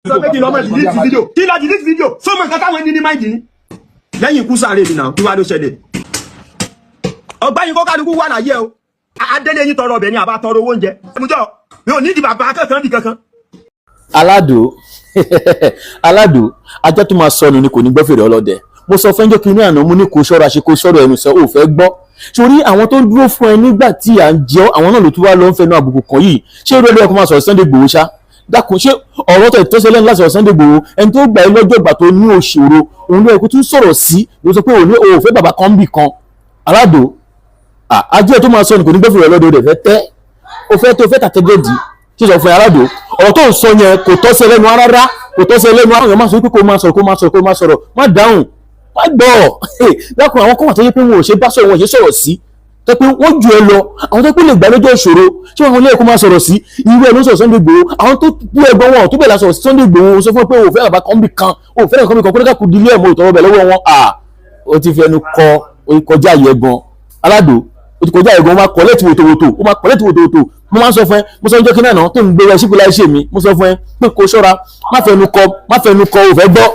Sọ pé kí lọ́mọ delete video, kí lọ delete video sọmọ nǹkan táwọn ẹni ní mind ni lẹ́yìn ikú sáré mi náà. Kí wàá ló ṣẹlẹ̀? Ọgbẹ́yìn kó kálukú wà láyé o. Adélé yín tọrọ ọbẹ̀ ni àbá tọrọ owó oúnjẹ ẹmújọ mi ò ní ìdí bàbá kankan bí kankan. Aládò, aládò, ajá tó máa sọnù ni kò ní gbọ́ fèrè ọlọ́dẹ. Mo sọ fẹ́njọ́ kí ní àná, mo ní kó ṣọ́ra ṣe, kó ṣọ́rọ̀ ẹnu sọ, ò fẹ́ gbọ́. Sórí àwọn tó ń dúró fún ẹ nígbà tí à ń jẹ́ àwọn náà ló tún wá lọ ń fẹnu àbùkù kan yìí. Ṣé irú ẹlẹ́yìn kó máa sọ̀rọ̀ Sunday Igboho ṣá? Dákun, ṣé ọ̀rọ̀ tẹ̀ tó ṣẹlẹ̀ láti sọ̀rọ̀ Sunday Igboho? Ẹni tó gbà ẹ́ lọ́jọ́ ìgbà tó ní òṣòro, òun ló yẹ kó tún sọ̀rọ̀ sí. Ló sọ pé òun ní òun fẹ́ bàbá kan bì kan. Aládò, ajé tó máa sọ ni kò ní gbọ́ fèrè ọlọ́dẹ. Rẹ̀ fẹ́ tẹ́ ó fẹ́ tó fẹ́ tàtẹ́gẹ́dì tí sọ fún ẹ. Aládò, ọ̀rọ̀ tó ń sọ yẹn kò tọ́ sí ẹlẹ́nu rárá, kò tọ́ sí ẹlẹ́nu. Àwọn èèyàn máa sọ pé kó máa sọ̀rọ̀, kó máa sọ̀rọ̀, kó máa sọ̀rọ̀, má dáhùn, má gbọ́. Dákun, àwọn kan wà tó yẹ pé wọn ò ṣe bá sọ̀rọ̀, wọn ò ṣe sọ̀rọ̀ sí, tó pé wọ́n ju ẹ lọ. Àwọn tó pé lè gbà lọ́jọ́ ìṣòro, tí wọ́n lè kó máa sọ̀rọ̀ sí irú ẹ ló ń sọ̀rọ̀ Sunday Igboho. Àwọn tó bú ẹgbọ́n wọn tó bẹ̀ la sọ̀rọ̀ sí Sunday Igboho, sọ fún ẹ pé òun fẹ́ bàbá kan bì kan, òun fẹ́ kan bì kan, kó ní ká kú dilé ẹ̀ mọ́ ìtọ́wọ́ bẹ̀ lọ́wọ́ wọn. À ó ti fi ẹnu kọ, ó kọjá àyè gan. Aládò, ó ti kọjá àyè gan. Ó máa kọ́ létí wòtòwòtò, ó máa kọ́ létí wòtòwòtò. Mo máa ń sọ fún ẹ, mo sọ ọjọ́ kí náà tó ń gbé ẹ sípò láì ṣe mi. Mo sọ fún ẹ pé kó ṣọ́ra, má fẹnu kọ, má fẹnu kọ, ò fẹ́ gbọ́.